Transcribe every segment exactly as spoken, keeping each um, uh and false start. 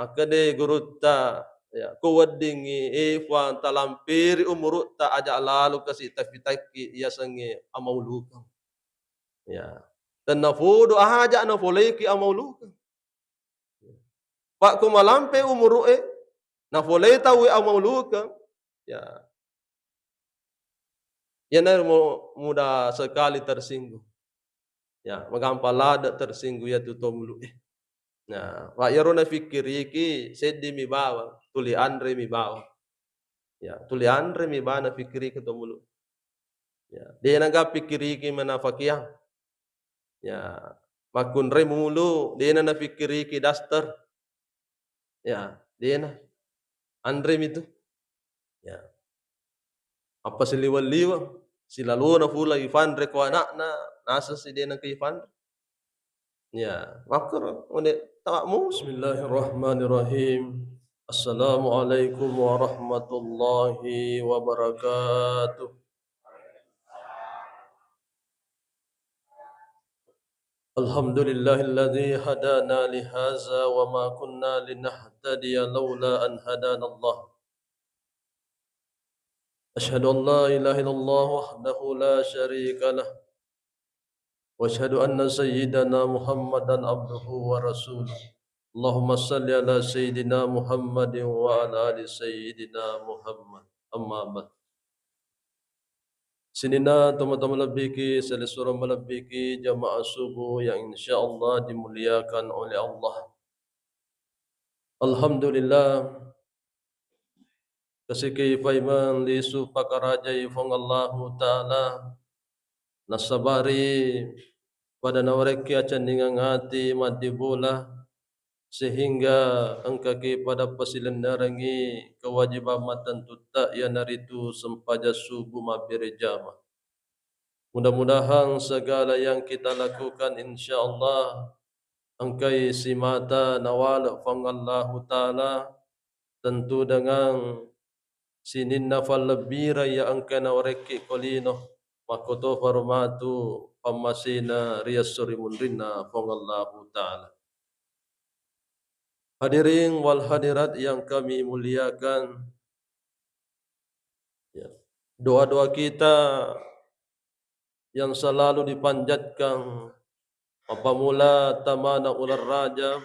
Makkeda gurutta, ya, ko weddingngi, eh, Fuang, talamperi umuru'ta, aja' lalo kasi' tafi-taki yasengnge amaulukeng. Ya. Tennapodo aja' nafoleiki amaulukeng. Pak, ko malampe umuru'e, nafolei tauwe amaulukeng, ya. Iyana mu-, mudah sekali tersinggung. Ya, magampang ladde' tersinggung iyatu tomulu'e. Nah, wa iyaro nafikkiriki seddimi bawang, tuli anremi bawang. Ya, tuli anremi bawang nafikkiriki tomulu. Ya, de'na ga pikkiriki mana fakiang. Ya, makkunrai mulu, de'na nafikkiriki daster. Ya, de'na. Anremi tu. Ya. Apa siliweng-liweng, silalona pula ifanre ko ana'na, naseng si de'na ke ifanre. Ya, makkuro, ode tawakmu. Bismillahirrahmanirrahim. Assalamualaikum warahmatullahi wabarakatuh. Alhamdulillahilladzi hadana lihaza wa ma kunna linahtadiya laula an hadana Allah. Asyhadu an la ilaha illallah wahdahu la syarika lah. Wa asyhadu anna sayyidana Muhammadan abduhu wa rasuluh. Allahumma salli ala sayyidina Muhammadin wa ala ali sayyidina Muhammad. Amma ba'd. Sininna tomatoa malebbiki, silessureng malebbiki, jamaah subuh yang insyaallah dimuliakan oleh Allah. Alhamdulillah, kasiki paimeng lisu pakarajai Fuang Allahu Ta'ala, nasabari pada nawarekki acenningang ati maddibola, sehingga engkaki pada pasilennerengngi kewajiban mattentutta, iyanaritu sempajang subuh mabbere jama. Mudah-mudahan segala yang kita lakukan, insyaallah, engkai simata nawale Fuang Allahu Ta'ala, tentu dengan sininna fallebbireng iya engka nawarekki ko lino, makkotoparo matu pammasena ri esso ri munrinna Fuang Allahu Ta'ala. Hadirin wal hadirat yang kami muliakan, ya, doa-doa kita yang selalu dipanjatkan apabila tamana ular Rajab,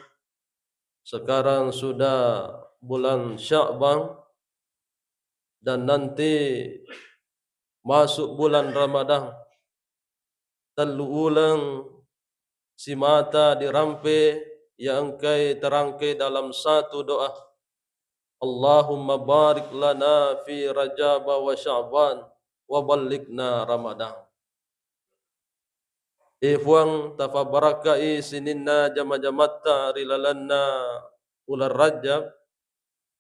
sekarang sudah bulan Sya'ban, dan nanti masuk bulan Ramadan. Tellu uleng simata dirampe, iya engkai terangke dalam satu doa, Allahumma barik lana fi Rajaba wa Sya'ban wa ballighna Ramadan. E Fuang, tafabbarakkai sininna jama-jamatta ri lalenna uleng Rajab,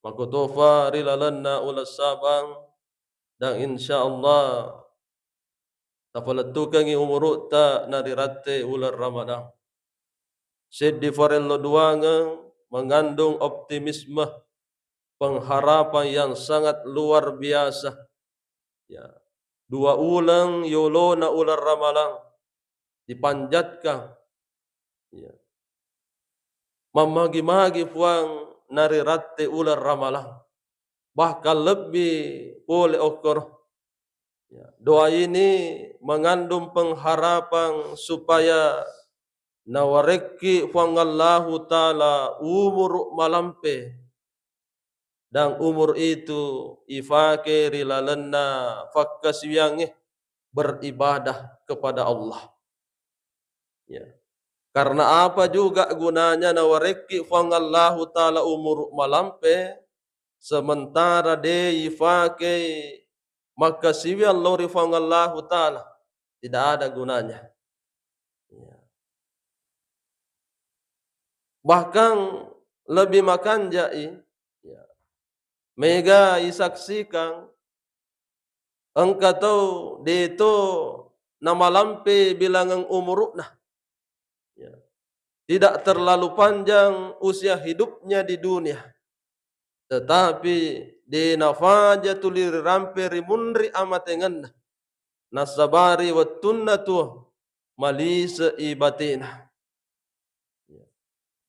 makkutofa ri lalenna uleng Sabang, dan insyaallah tafalettukengngi umuru'ta nariratte uleng Ramadan. Seddi farello duangeng mengandung optimisme, pengharapan yang sangat luar biasa. Ya, dua uleng yolona uleng Ramalang dipanjatkan. Ya. Mammagi-magi Fuang nariratte uleng Ramalang. Bahkan lebbi pole okkoro. Ya, doa ini mengandung pengharapan supaya nawarekki Fuang Allahu Ta'ala umuru malampe, dan umur itu ifake ri lalenna fakkasiwiyangnge beribadah kepada Allah. Ya. Karena apa juga gunanya nawarekki Fuang Allahu Ta'ala umuru malampe, sementara de ifake makkasiwiang lao ri Fuang Allahu Ta'ala, tidak ada gunanya. Ya. Bahkan lebih makanjai, ya, mega isaksikan engka tau deto namalampe bilangeng umuru'na. Ya. Tidak terlalu panjang usia hidupnya di dunia. Tetapi de nafaja tuli rirampe ri munri amatengenna. Nasabari wettunna tuo malisei batena. Ya.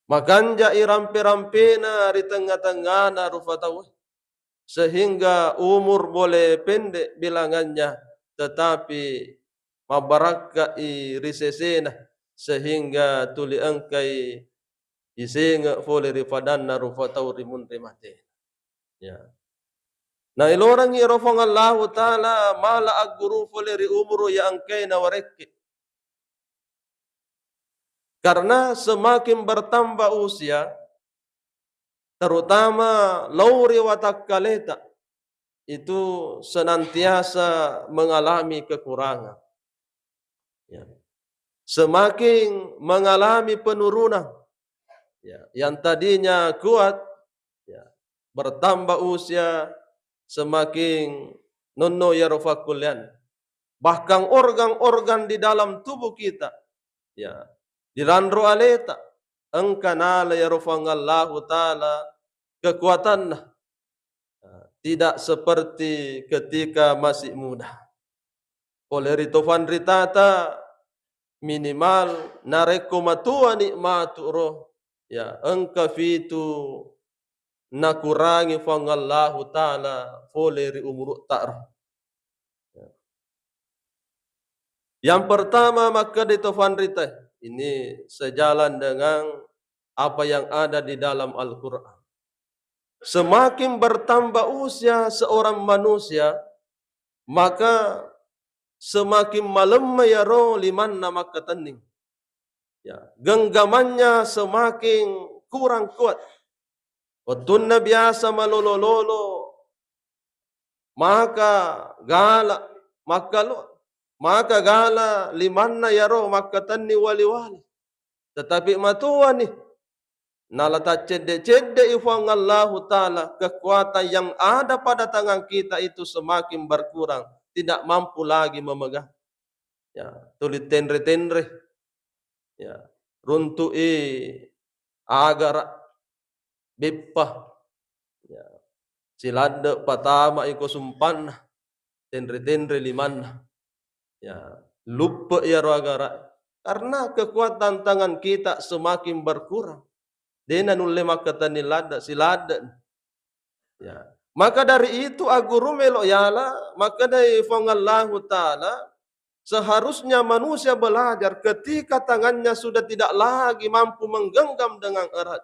Makanja'i rampe-rampena ri tengnga-tengngana rufa tauwe, sehingga umur boleh pendek bilangannya, tetapi mabbarakka'i ri sesena, sehingga tuli engkai isenge fole ri fadanna rufa tau ri munri mate. Ya. Nailorangngi ero Puang Allahu Ta'ala mala agguru fole ri umuru ya engkai nawarekke. Karena semakin bertambah usia, terutama lao ri watakkaleta, itu senantiasa mengalami kekurangan. Ya. Semakin mengalami penurunan. Ya, yang tadinya kuat, ya, bertambah usia, semakin nonno yaro fakkullean. Bahkan organ-organ di dalam tubuh kita, ya, di ranro aleta, engka nala yaro Puang Allahu Ta'ala kekuatanna. Tidak seperti ketika masih muda. Pole ri to fanritata, minimal narekko matuani matu ro, ya, engka fitu nakurangi Puang Allahu Ta'ala fole ri umurutta ro. Ya. Yang pertama, makkeda to fanrita, ini sejalan dengan apa yang ada di dalam Al-Quran. Semakin bertambah usia seorang manusia, maka semakin malemma yaro limanna makkatenning. Ya, genggamannya semakin kurang kuat. Wettunna biasa malolo-lolo, maka gala makkalu, maka gala limanna yaro makkatenni wali-wali. Tetapi matuani, nala taccedde-cedde i Puang Allahu Ta'ala, kekuatan yang ada pada tangan kita itu semakin berkurang, tidak mampu lagi memegang. Ya, tuli tenre-tenre. Ya, runtu'i agara, beppa. Ya. Siladde patama iko sumpanna, tenre-tenre limanna. Ya, luppe iyaro agara. Karena kekuatan tangan kita semakin berkurang. Dena nulle makkatenni ladde, siladde. Ya. Maka dari itu, agguru melo yala, makkedai Puang Allahu Ta'ala, seharusnya manusia belajar ketika tangannya sudah tidak lagi mampu menggenggam dengan erat.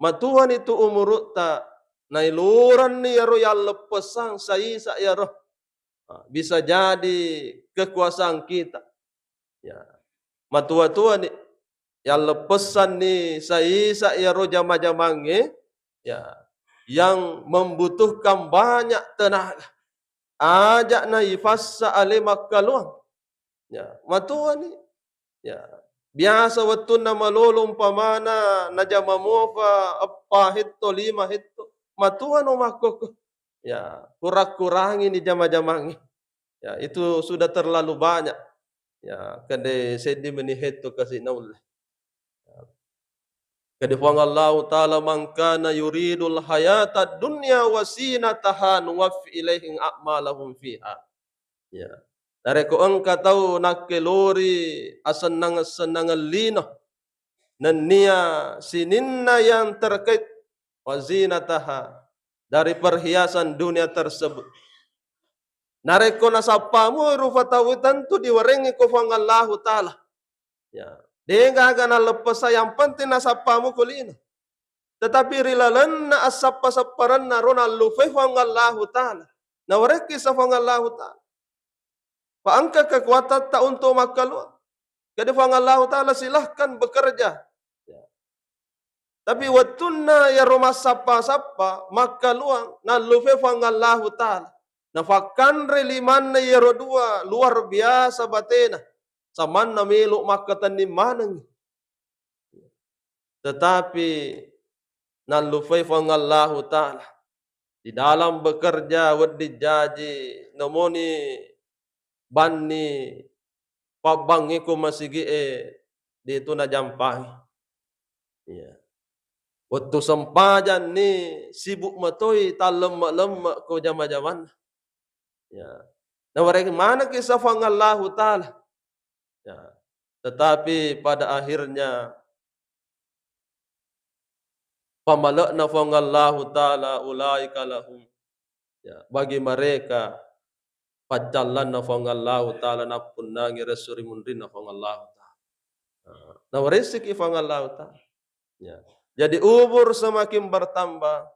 Matuani tu umurutta, nailoranni yaro yalleppessang saisa yaro. Ah, bisa jadi kekuasaan kita. Ya. Matua-tuani, yalleppessanni saisa yaro jama-jamangnge, ya, yang membutuhkan banyak tenaga. Aja'na ifassa ale makkaluang. Ya, matuani. Ya, biasa wettunna malolo umpamana najama mofa eppa hetto, lima hetto, matuano makkokko. Ya, kurang-kurangi ni jama-jamangnge. Ya, itu sudah terlalu banyak. Ya, kede seddi meni hetto kasi naulle. Ya. Kede Puang Allahu Ta'ala, "Man kana yuridul hayatad dunya wa zinataha nuwaffi ilaihim a'malahum fiha." Ya. Narekko engka tau nakkelori asennang-sennangeng lino, nennia sininna yang terkait wa zinataha, dari perhiasan dunia tersebut. Narekko nasappamu rufa tau, tentu diwerengngi ko Puang Allahu Ta'ala. Ya. Degaga naleppesa, yang penting nasappamu ko lino. Tetapi ri lalenna assappa-sapparenna ro nallufai Puang Allahu Ta'ala. Nawarekki sa Puang Allahu Ta'ala. Fa engka kekuatatta untuk makkaluang. Jadi Puang Allahu Ta'ala silahkan bekerja. Ya. Tapi wettunna yaro massappa-sappa, makkaluang, nallufai Puang Allahu Ta'ala. Nafakkanre limanna yaro dua, luar biasa batena. Samanna melo makkatenning maneng. Tetapi nallufai Puang Allahu Ta'ala. Di dalam bekerja wedding jaji, namoni banni pabbangngiko masigi'e, de tu najampangi. Iya. Wettu sempajanni sibuk matoi tallemme-lemme ko jama-jamanna. Ya. Nawarekki manekki sa Puang Allahu Ta'ala. Ya. Tetapi pada akhirnya Pamale'na Fuang Allahu Ta'ala, ulaika lahum, ya, bagi mereka paccallanna Fuang Allahu Ta'ala, nappunnangi resso ri munrinna Fuang Allahu Ta'ala. Nah, nawaressiki Fuang Allahu Ta'ala. Ya. Jadi umur semakin bertambah,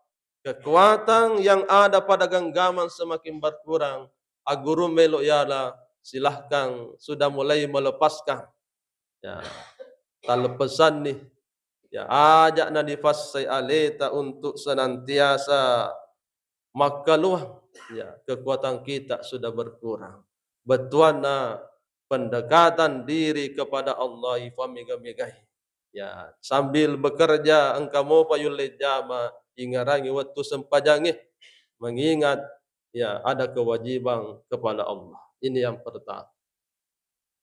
kekuatan yang ada pada genggaman semakin berkurang. Agguru melo yala, silahkan sudah mulai melepaskan. Ya, tallepesanni. Ya, aja' nadipassai aleta untuk senantiasa makkaluang. Ya, kekuatan kita sudah berkurang. Bettuanna pendekatan diri kepada Allah ifamega-megai. Ya, sambil bekerja engka mopa yulle jama, ingarangi wettu sempajangnge, mengingat, ya, ada kewajiban kepada Allah. Ini yang pertama.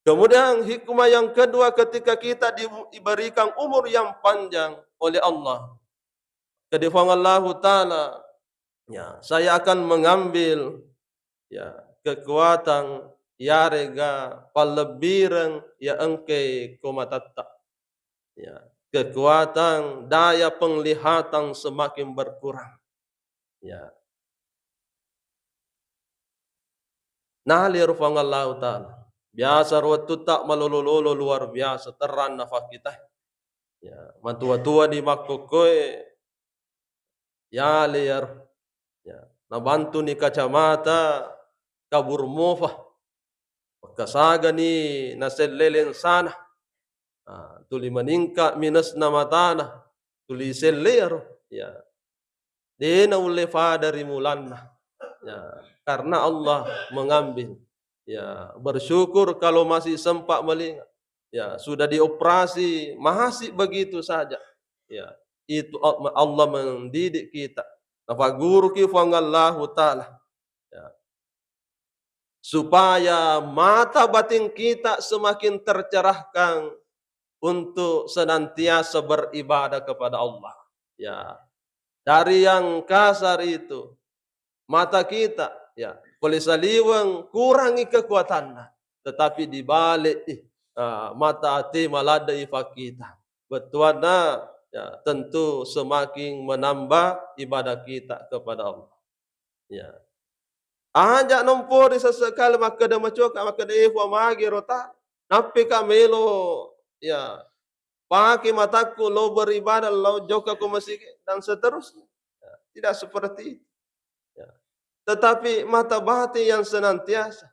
Kemudian hikmah yang kedua, ketika kita di-, diberikan umur yang panjang oleh Allah, kedifang Allahu Ta'ala, ya, saya akan mengambil, ya, kekuatan yarega pallebbireng ya engke ko matatta. Ya, kekuatan daya penglihatan semakin berkurang. Ya. Nali ro Fuang Allahu Ta'ala. Biasa ro wettutta malolo-lolo luar biasa terang nafakkita. Ya, matua-tua di makkokkoe yale yaro. Ya, nabantuni kacamata kabur mofa. Pakkasagani naselle lensana. Ah, tuli meningkat minusna matana, tuli selle yaro. Ya. De naulle fada ri mulanna. Ya, karena Allah mengambil. Ya, bersyukur kalau masih sempat melihat. Ya, sudah dioperasi, masih begitu saja. Ya, itu Allah mendidik kita. Nafaguruki Fuang Allahu Ta'ala. Ya. Supaya mata batin kita semakin tercerahkan untuk senantiasa beribadah kepada Allah. Ya. Dari yang kasar itu, mata kita, ya, pole saliweng kurangi kekuatanna, tetapi dibalik, ih, ah, mata ati maladde ifakkita. Bettuanna, ya, tentu semakin menambah ibadah kita kepada Allah. Ya. Aja' nompori sesekali makkeda macoka, makkeda, "Eh, Fuang, magi ro ta? Nappika melo, ya, pake matakku lo beribadah, lo jokka ko masigi, dan seterusnya." Ya, tidak seperti itu. Ya. Tetapi mata batin yang senantiasa.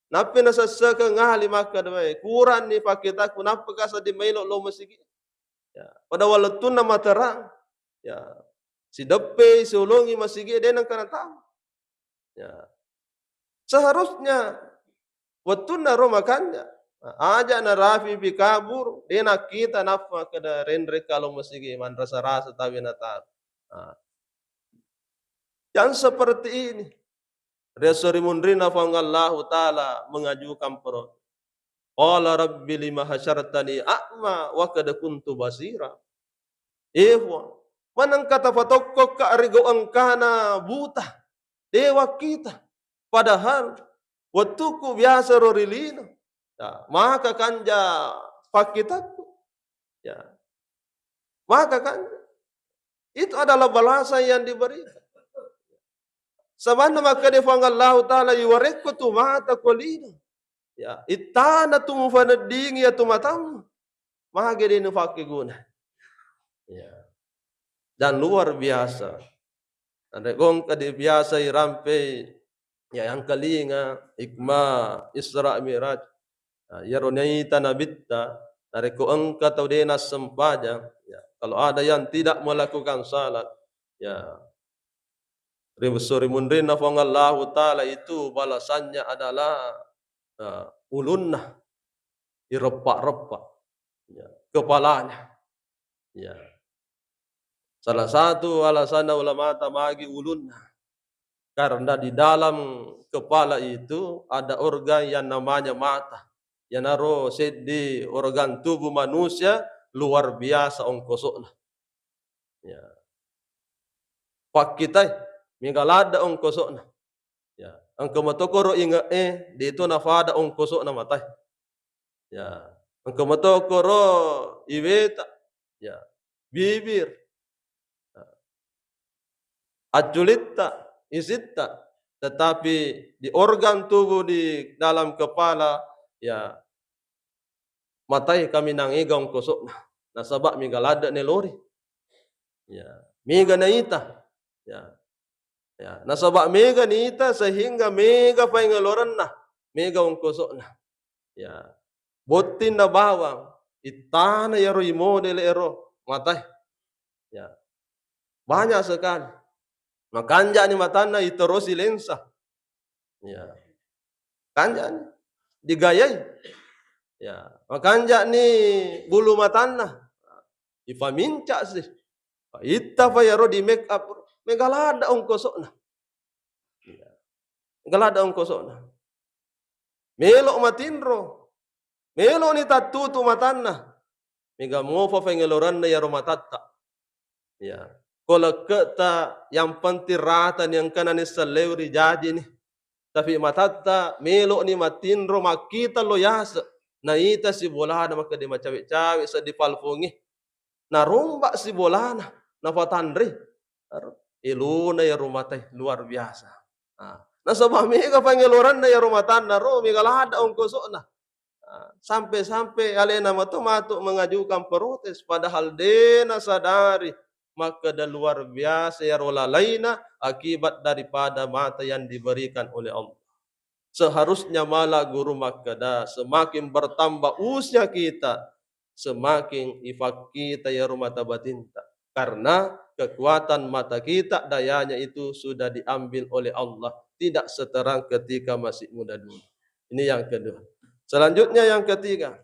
Nappi nasesseke ngali makkeda, "Weh, kuranni pakkitakku, nappika seddi maelo lo masigi." Ya. Pada walettunna materang. Ya. Sideppei, siolongi masigi, de nengka natama. Ya. Seharusnya wettunna ro makanja, aja' narapi pi kaburu, de nakkita nappa keda renre kalo masigi manrasa-rasa tabe natama. Nah. Yang seperti ini, resso ri munrinna Fuang Allahu Ta'ala mengajukan protes. Qala rabbi lima hasyartani a'ma wa qad kuntu basira. Eh, Fuang, manengka tapatokkokka ri gau engkana buta, de wakkita. Padahal wettuku biasa ro ri lino. Ya, maka kanja pakkitakku. Ya. Maka kanja. Itu adalah balasan yang diberikan. Sabanna makkeda Fuang Allahu Ta'ala, "Iwarekko tu mata ko lino. Ya, ittana tu mufaneddingi ya tu matamu." Mage de nufakkeguna. Ya. Dan luar biasa. Narekko engka de biasa irampei, ya, yang kelinga, hikmah Isra Mi'raj. Nah, iyaro naita nabitta, narekko engka tau de nassempajang, ya, kalau ada yang tidak melakukan salat, ya, ri-, esso ri munrinna Fuang Allahu Ta'ala itu balasannya adalah, eh, ulunna ireppa-reppa, ya, kepalanya. Ya. Salah satu alasanna ulamata magi ulunna. Karena di dalam kepala itu ada organ yang namanya mata. Iyanaro seddi organ tubuh manusia luar biasa ongkoso'na. Ya. Pakkitai, mega ladde ongkoso'na. Ya. Engka metokoro inge'e, de to nafada ongkoso'na matae. Ya. Engka metokoro iweta. Ya. Bibir. Nah, acculitta, isitta, tetapi di organ tubuh di dalam kepala, ya, matai kaminang ega ongkoso'na. Nasaba mega ladde' nelori. Ya, mega naita. Ya. Ya, nasaba mega niita sehingga mega paingelorenna, mega ongkoso'na. Ya. Botting na bawang, ittana yaro imodele ero matai. Ya. Banyak sekali. Makanja'ni matanna iterosi lensa. Ya. Kanja'ni. Digayai. Ya. Makanja'ni bulu matanna. Ifaminca' si. Itta fa yaro di make up. Mega ladde' ongkoso'na. Ya. Mega ladde' ongkoso'na. Melo' matinro. Melo'ni tattutu matanna. Mega mofa faingeloranna yaro matatta. Ya. Ko lekke'ta yang penting ratani engkana nisseng leo ri jajini. Tapi matatta melo'ni matinro makkita lo yase'. Naita sibolana makkeda macawe'-cawe' seddi palfongi. Naromba' sibolana, nafatanre. Aro, elona yaro matai luar biasa. Ah. Nasaba mega faingeloranna yaro matanna ro, mega ladde' ongkoso'na. Ah, sampai-sampai alena mato matu mengajukan protes, padahal de' nasadari makkeda luar biasa yaro lalaina akibat daripada mata yang diberikan oleh Allah. Seharusnya malah guru makkeda, semakin bertambah usia kita, semakin ifakkita yaro mata batinta. Karena kekuatan mata kita, dayanya itu sudah diambil oleh Allah, tidak seterang ketika masih muda dulu. Ini yang kedua. Selanjutnya yang ketiga.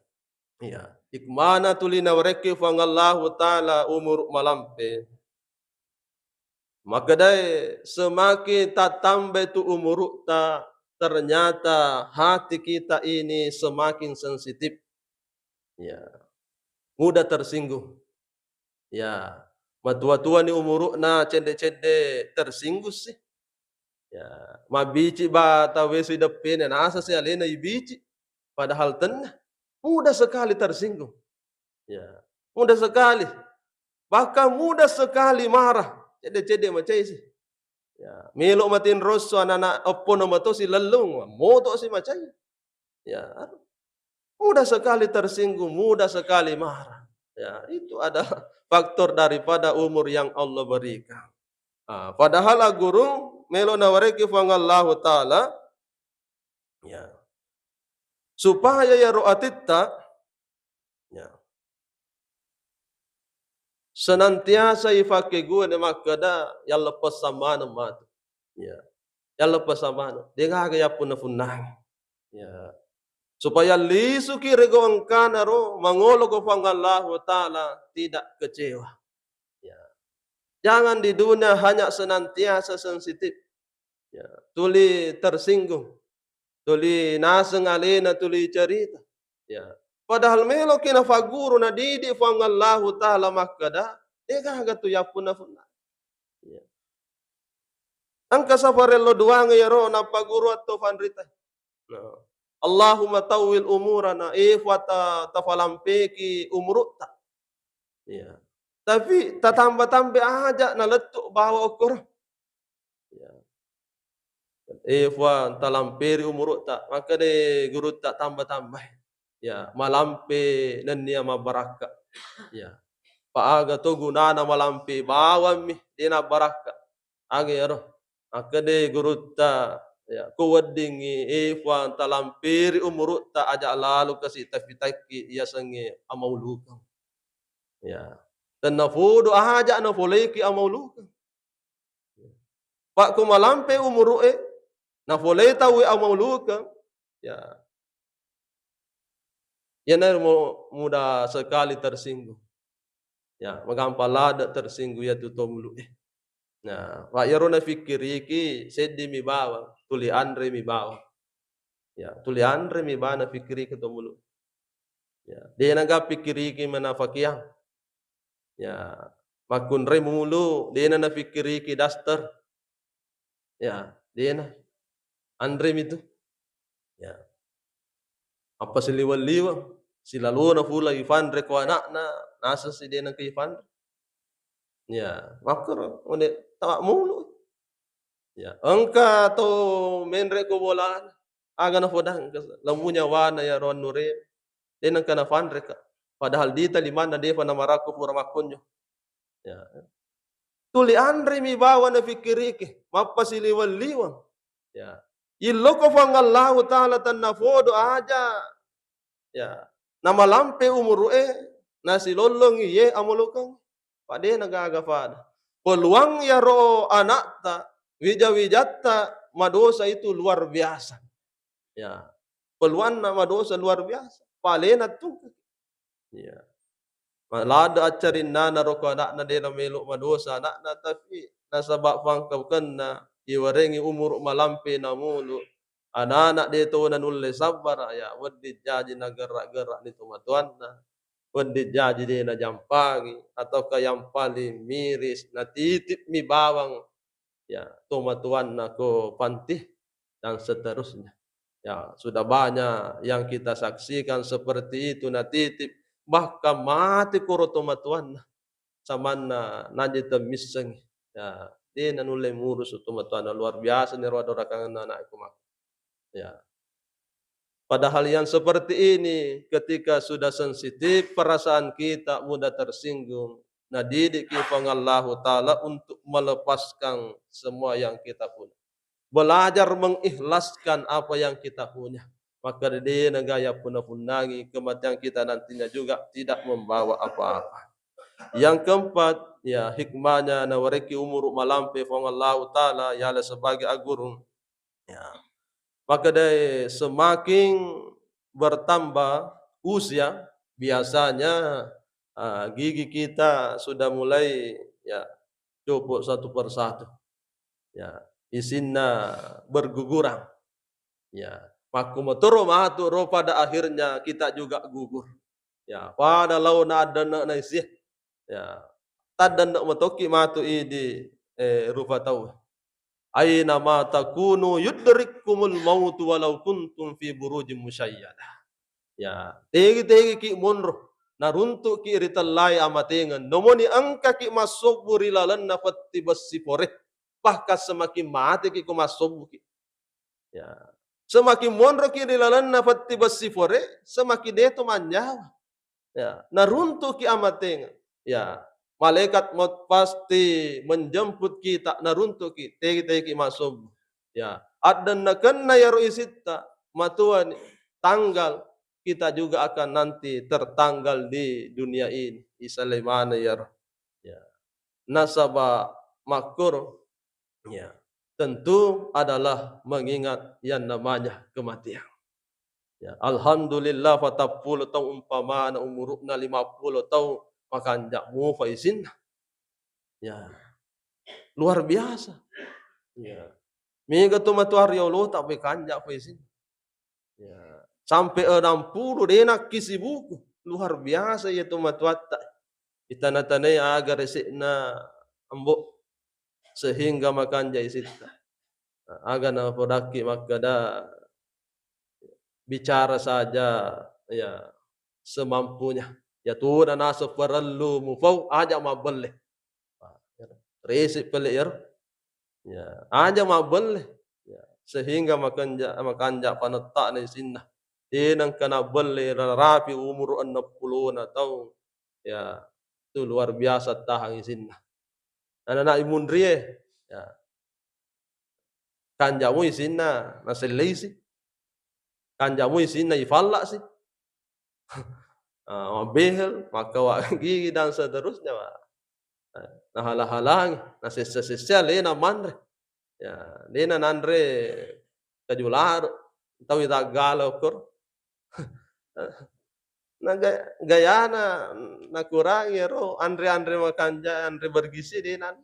Ya, hikmana tuli nawerekki Fuang Allahu Ta'ala umuru malampe. Makkedae, semakin tattambai tu umuru'ta, ternyata hati kita ini semakin sensitif. Ya. Mudah tersinggung. Ya. Matua-tuani umuru'na, cedde-cedde tersinggung si. Ya. Mabici ba tauwe sideppena, nasa si alena ibici. Padahal tenna. Mudah sekali tersinggung. Ya. Mudah sekali. Bahkan mudah sekali marah. Cedde-cedde macai si. Ya, melo' matinrosso anak-anak eppono mato si lellung, moto si macai. Ya, mudah sekali tersinggung, mudah sekali marah. Ya, itu adalah faktor daripada umur yang Allah berikan. Ah, padahal aggurung melo' nawerekki Fuang Allahu Ta'ala, ya, supaya yaro atitta, ya, senantiasa ifakkeguna makkeda, yalleppessang maneng matu. Ya. Yalleppessang maneng. De'gaga yappunna-punnangi. Ya. Supaya lisuki rego engkana ro, mangolo ko Fuang Allahu Ta'ala tidak kecewa. Ya. Jangan di dunia hanya senantiasa sensitif. Ya, tuli tersinggung. Tuli naseng alena, tuli cerita. Ya. Padahal meloki nafagguru, nadidik Fuang Allahu Ta'ala makkeda, de'gaga tu yappunna-punna. Ya. Engka safarello duang yaro napagguru atto fanrita. Nah. Allahumma tawwil umurana, eh, Fuang ta-, tafalampeki umuru'ta. Ya. Tapi tatamba-tambai aja nalettu bawa okoro. Ya. Eh, Fuang, talamperi umuru'ta. Makkeda gurutta, tamba-tambai. Ya, malampe nennia mabbarakka. Ya. Pa aga to gunana malampe bawammi, de' nabbarakka. Aga iyaro? Makkeda gurutta, ya, ko weddingngi, eh, Fuang, talamperi umuru'ta, aja lalo kasi tafi-taki yasengnge amaulukeng. Ya. Tennapodo aja nafoleiki amaulukeng. Pa ko malampe umuru'e, nafolei tauwe amaulukeng, ya. Iyana mu-, mudah sekali tersinggung. Ya, magampang ladde' tersinggung iyatu to mulu'e. Nah, pa iyaro nafikkiriki seddimi bawang, tuli anremi bawang. Ya, tuli anremi bawang nafikkiriki to mulu. Ya, de'na ga pikkiriki mana pakeang. Ya, makkunrai mulu, de'na nafikkiriki daster. Ya, de'na. Anremi tu. Ya. Apa siliweng-liweng, silalona pula ifanre ko anakna, naseng si de'na ke ifanre. Ya, makkuro, ode tawa mulu. Ya, engka to menre ko bolana, aga nafodang, lamu nyawana ya ro annure, de nengka nafanreka. Padahal dita limanna defa namarakko pura makkunyo. Ya. Tuli anre mi bawa nafikkiriki, mappasiliweng-liweng. Ya. Illoko Puang Allahu Ta'ala tennafodo aja. Ya. Namalampe umuru'e, nasilollongi ye amolokeng. Padena gaga pada. Peluang yaro anakta, wija-wijatta madosa itu luar biasa. Ya. Peluanna madosa luar biasa. Palena tu. Ya. Malada accarinnana roko anakna de namelo madosa anakna, tapi nasaba pangkakenna iwarengi umuru malampe namulu. Anana de to nanulle sabbara, ya, wedding jaji nagerra-gerra ni tomatoanna, wedding jaji de najampangi, ataukah yang paling miris, natitip mi bawang, ya, tomatoanna ko panti, dan seterusnya. Ya, sudah banyak yang kita saksikan seperti itu, natitip, bahkan mati koro tomatoanna. Samanna naje temmissengi. Ya, de nanulle murus tomatoanna, luar biasa ni ro adorakanna anakku mak. Ya. Padahal yang seperti ini, ketika sudah sensitif perasaan kita, mudah tersinggung, nadidikki Puang Allahu Ta'ala untuk melepaskan semua yang kita punya. Belajar mengikhlaskan apa yang kita punya. Maka de nagaya punna-punnangi kematian kita nantinya juga tidak membawa apa-apa. Yang keempat, ya, hikmahnya nawareki umuru malampe Puang Allahu Ta'ala, yala sebagai agurung. Ya. Maka dari semakin bertambah usia, biasanya, ah, gigi kita sudah mulai, ya, copot satu per satu. Ya, isinna berguguran. Ya, makkumotoro matu ro pada akhirnya kita juga gugur. Ya, pada laona addenne'na isi. Ya, taddenne' matokki matu idi, eh, rupa tau. Aina ma takunu yudrikkumul mautu walau kuntum fi burujin musyayyadah. Ya, tegi-tegi ki monro, naruntuk ki ri tellai amatengeng. Nomoni engka ki massobbu ri lalenna petti bessi pore, bahkan semakin mate ki ko massobbu ki. Ya. Semakin monro ki ri lalenna petti bessi pore, semakin deto manyawa. Ya, naruntuk ki amatengeng. Ya, malaikat maut pasti menjemput kita, naruntuk ki, tegi-tegi ki massobbu. Ya, addennakenna yaro isitta, matuani tanggal kita juga akan nanti tertanggal di dunia ini. Isalai mana yaro. Ya. Nasaba makkoro, ya, tentu adalah mengingat yang namanya kematian. Ya, alhamdulillah, patappulo taung umpamana umuru'na lima puluh taung, makanja' mupa isinna. Ya, luar biasa. Ya. Mega to matuari Allah tapi kanja' pa isinna. Ya, sampai enam puluh de nakkisibuku. Luar biasa iya tomatoatta. Itana-tanai aga rese'na ambo sehingga makanja' isitta. Aga napodakki makkeda bicara saja ya semampunya. Ya tu na naseng parellu mupau aja mabbelle. Rese pele iyaro. Ya, aja mabbelle. Ya, sehingga makanja-, makanja' panetta'na isinna. De nengka nabbelle narapi umuru enneng pulona taung. Ya, itu luar biasa tahang isinna. Anak-anak imunrie, ya. Kanja'mu isinna, naselleisi. Kanja'mu isinna, ifalla'si. Ah, mabbehel, makkawa gigi dan seterusnya, Pak. Nah, nahala-halangi, nasessa-sessa alena manre. Ya, alena nanre kaju laro, tau itaggala okkoro. Nah, ga-, gayana nakurangi ero anre-anre makanja, anre bergizi de nan.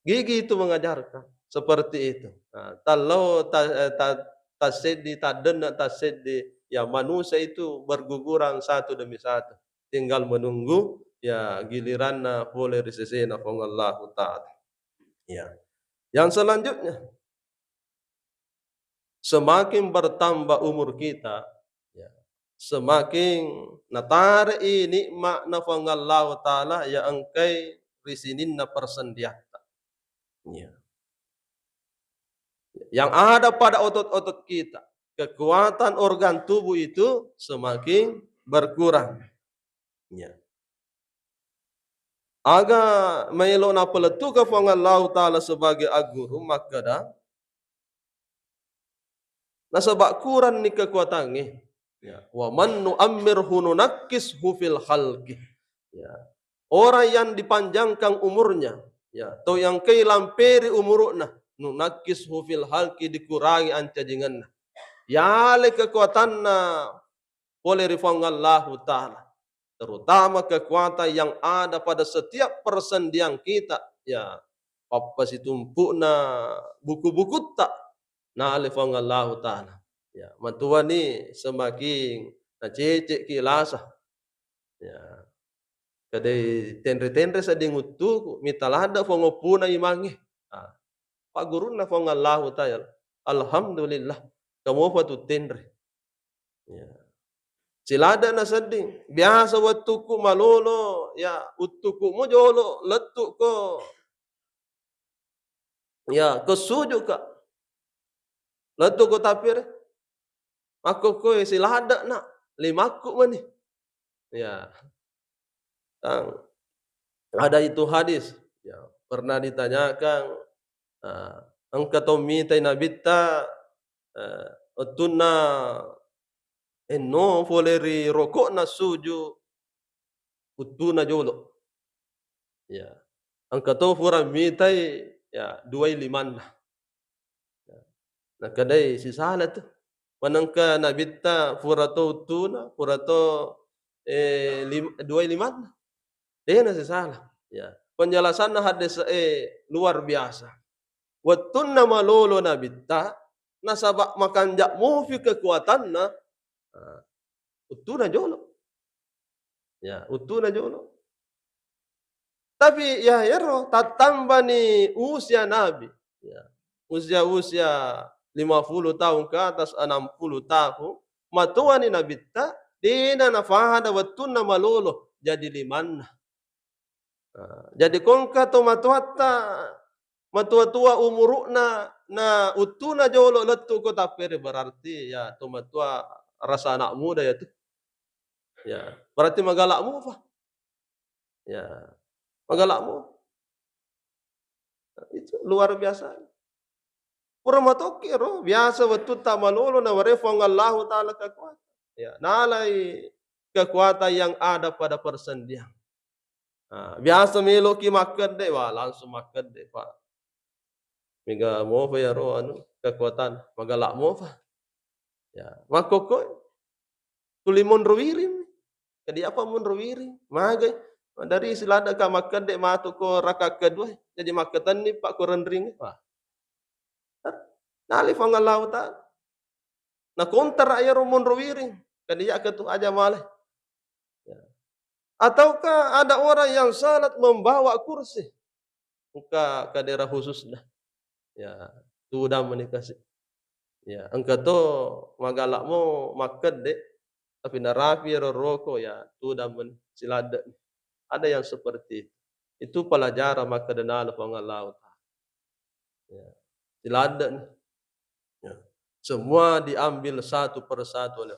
Gigi itu mengajarkan seperti itu. Nah, tallo ta-, eh, ta-, tasseddi, taddenne tasseddi, ya manusia itu berguguran satu demi satu. Tinggal menunggu ya giliranna pole ri sesena Puang Allahu Ta'ala. Ya. Yang selanjutnya, semakin bertambah umur kita, ya, semakin natare'i nikma'na Puang Allahu Ta'ala ya engkai ri sininna persendiatta. Ya. Yang ada pada otot-otot kita, kekuatan organ tubuh itu semakin berkurang. Ya. Aga maelo napalettuka Puang Allahu Ta'ala sebagai aguru makkeda, nasaba kuranni kekuatangnge. Ya, wa man nu'ammirhu nunakkishu fil khalqi. Ya. Orang yang dipanjangkan umurnya, ya, atau yang kei lamperi umuruna, nunakkishu fil khalqi, dikurangi ancajingenna. Yale kekuatanna pole ri Puang Allahu Ta'ala. Terutama kekuatan yang ada pada setiap persendian kita, ya, pappasitumpu'na buku-bukutta, nale Puang Allahu Ta'ala. Ya, matuani semakin naceceki lasa. Ya. Kedai tenre-tenre sedding uttuku, mita ladde Puang oppuna imangnge. Ah. Paggurunna Puang Allahu Ta'ala. Alhamdulillah. Kamopa tu tenre. Ya. Siladde na sedding. Biasa wettuku malolo, ya, uttuku mo jolo, lettuko. Ya, ko sujuka. Lettuko tapere. Makkokkoe siladde na, limakku mani. Ya. Tang. Ada itu hadis. Ya, pernah ditanyakan, ah, engka to mitai nabitta, eh, wettunna enno pole ri roko'na suju, uttuna jolo. Ya. Engka to pura mitai, ya, duai limanna. Ya. Nakkedai sisala tu. Manengka nabitta pura to uttuna, pura to, eh, lim-, duai limanna. Dena sisala. Ya. Penjelasanna hadis, eh, luar biasa. Wettunna malolo nabitta, nasaba makanja mufi kekuatanna, ah, uttuna jolo. Ya, uttuna jolo. Tapi ya ero tattambani usia Nabi. Ya. Usia-usia lima puluh tahun ke atas, enam puluh tahun, matuani nabitta, dena napada wettunna malolo jadi limanna. Ah, jadi kongka to matuatta, matua-tua umuru'na, na uttuna jolo lettu ko tappere, berarti ya to matua rasa anak muda ya tu. Ya, berarti magala mupa. Ya, magala mupa. Itu luar biasa. Pura matoki ro, biasa wettu ta malolo na ware Puang Allahu Ta'ala kekuatan. Ya, nalai kekuatan yang ada pada persendian. Ah, biasa meloki makkedde, wah, langsung makkedde, Pak. Mega mofa ya ro anu kekuatan, magala mofa. Ya, makkokko tuli monro wiring. Kedi apa monro wiring? Magai. Dari siladaka makkedde matu ko raka kedua, jadi makketenni Pak ko rendring. Wah. Nali Puang Allahu Ta'ala. Nakontara iyaro monro wiring, kadiya ketu aja male. Ya. Ataukah ada orang yang salat membawa kursi? Engka kadera khusus dah. Ya, tudang menikah sih. Ya, engka to magala mo makkedde, tapi narapi iyaro roko, ya, tudang men siladde. Ada yang seperti itu. Itu pelajaran makkeda nala Puang Allahu Ta'ala. Ya. Siladde. Ya. Semua diambil satu per satu oleh.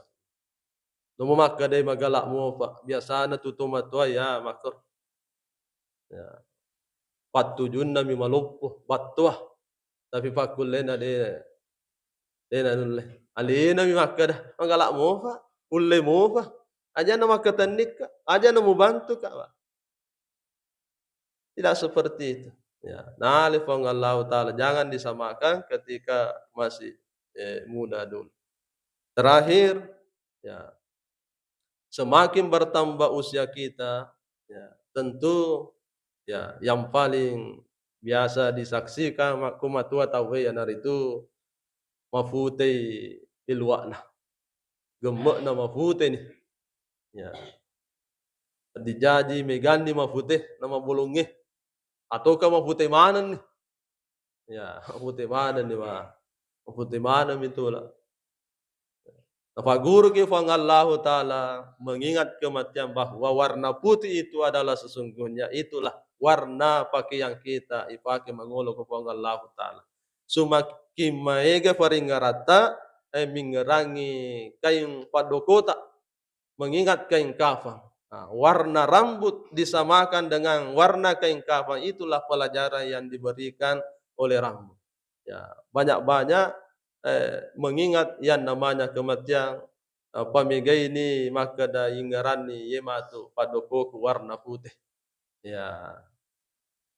Nomo makkeda magala mofa, biasana tu tomatoa ya makko. Ya. Pattujunna mi maloppo, battoa. Tapi pakkullena de, de nanulle. Alena mi makkeda, magala mofa, ulle mofa. Aja na makkatennikka, aja na mubantuka, Pak. Tidak seperti itu. Ya, nale Puang Allahu Ta'ala, jangan disamakan ketika masih, eh, muda dulu. Terakhir, ya, semakin bertambah usia kita, ya, tentu, ya, yang paling biasa disaksikan makku matua tauwe, yanaritu mafutei iluwa'na. Gemme'na mafuteni. Ya. Dijaji meganni mafute na mabolongnge. Ataukah mafute manenni? Ya, mafute manenni, Pak. Mafute maneng mi tula. Napagguruki Puang Allahu Ta'ala mengingat kematian bahwa warna putih itu adalah sesungguhnya itulah warna pakaian kita ipake mangolo ko Puang Allahu Ta'ala. Sumaking maega paringaratta, eh, mingerangi kaing paddokota, mengingat kain kafan. Nah, warna rambut disamakan dengan warna kain kafan, itulah pelajaran yang diberikan oleh rambut. Ya, banyak-banyak, eh, mengingat yang namanya kematian, eh, pamegaini makkeda ingeranni, "Ye matu paddokoku warna putih." Ya.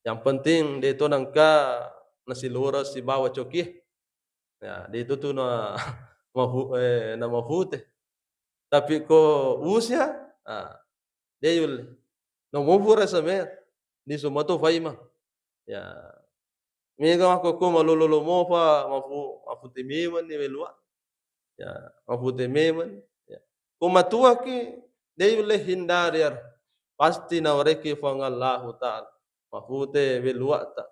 Yang penting de to nengka nasilureng sibawa coki. Ya, de itu tu na mafu-, eh, na mafute. Tapi ko usia, ah, de yulle. Na mufura samer, di sumato faima. Ya. Mega makkokko malolo-lolo mofa, mafu-, mafute memang ni welua. Ya, mafute memang. Ya. Ko matuaki, de yulle hindari ar. Pasti nawareki Puang Allahu Ta'ala. Mafute weluata.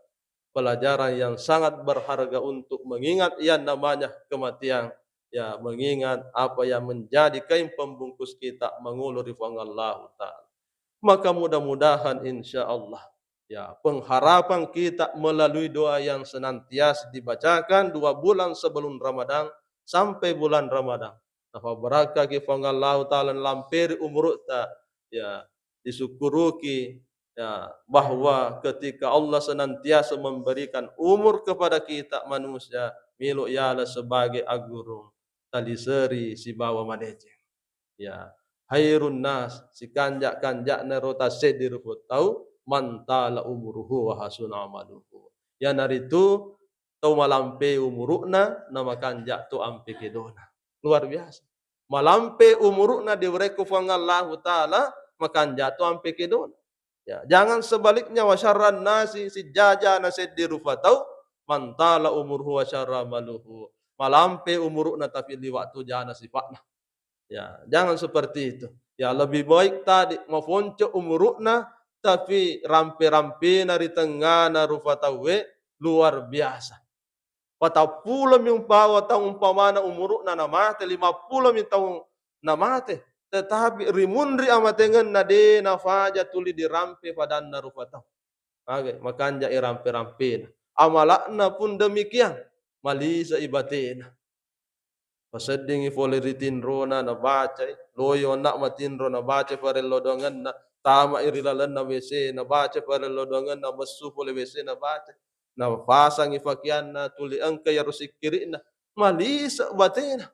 Pelajaran yang sangat berharga untuk mengingat yang namanya kematian. Ya, mengingat apa yang menjadi kain pembungkus kita mangolo ri Puang Allahu Ta'ala. Maka mudah-mudahan insya Allah, ya, pengharapan kita melalui doa yang senantiasa dibacakan dua bulan sebelum Ramadan sampai bulan Ramadan. Nafabarakaki Puang Allahu Ta'ala, nalamperi umurutta, ya, disukkuruki, ya, bahwa ketika Allah senantiasa memberikan umur kepada kita manusia, melo yala sebagai aggurung taliseri sibawa madeceng. Ya, khairun nas, sikanja-kanjana ro tasseddi rupa tau, man tala umuruhu wa hasuna amaluhu. Yanaritu tau malampe umuru'na, na makanja to ampe kedona. Luar biasa. Malampe umuru'na diwarekko Puang Allahu Ta'ala, makanja to ampe kedona. Ya, jangan sebaliknya, wa syarran nasi, sijajana seddi rupa tau, man tala umuruhu wa syarra amaluhu. Malampe umuru'na tapi liwa to jana sipa'na. Ya, jangan seperti itu. Ya, lebih baik tadi mafonco umuru'na, tapi rampe-rampena ri tengngana rupa tauwe luar biasa. Patappulo mi umpawa taung umpamana umuru'na namate, lima pulo mi taung namate, tetapi ri munri amatengenna de nafaja tuli dirampe padanna rupa tau. Aga, makanja i rampe-rampena. Amala'na pun demikian, malisa i batena. Paseddingi fole ri tinrona nabacai, loi onna matinro nabacai farello doangenna, tamai ri lalenna W C nabacai farello doangenna, messu fole W C nabacai, napasangi fakianna, tuli engka iyaro sikkiri'na, malise batena.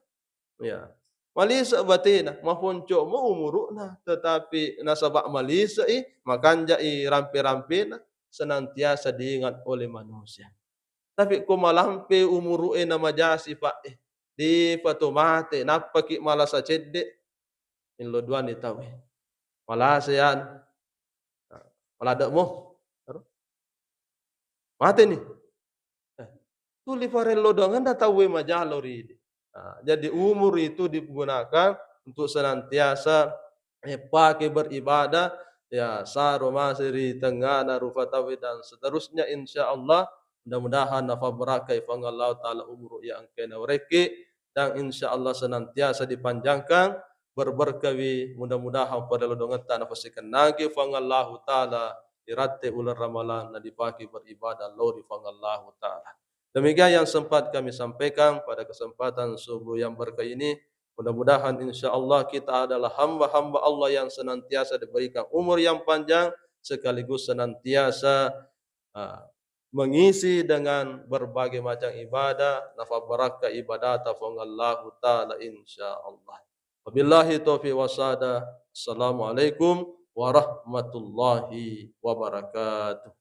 Ya. Malise batena, mafonco mo umuru'na, tetapi nasaba malise i, makanja i rampe-rampena, senantiasa diingat oleh manusia. Tapi ko malampe umuru'e namajasi, Pak, eh, depa to mate, nappaki malasa cedde, millo duani tau, eh. Malasa yan. Nah, maladde mo. Ero. Mate ni. Eh, tuli farello doangenna tauwe majalo ridi. Nah, jadi umur itu digunakan untuk senantiasa eh, pake beribadah, ya, saro mase ri tengngana rupa tauwe dan seterusnya, insya Allah, mudah-mudahan nafabarakkai Puang Allahu Ta'ala umur yang engkae nawerekki, dan insya Allah senantiasa dipanjangkan, berberkawi, mudah-mudahan farello doangetta napasikennangki Puang Allahu Ta'ala iratte uleng Ramalang na dipake beribadah lao ri Puang Allahu Ta'ala. Demikian yang sempat kami sampaikan pada kesempatan subuh yang berkah ini. Mudah-mudahan insya Allah kita adalah hamba-hamba Allah yang senantiasa diberikan umur yang panjang sekaligus senantiasa, ah, mengisi dengan berbagai macam ibadah, nafabarakka ibadata Puang Allahu Ta'ala insya Allah. Wabillahi taufiq wasadah. Assalamualaikum warahmatullahi wabarakatuh.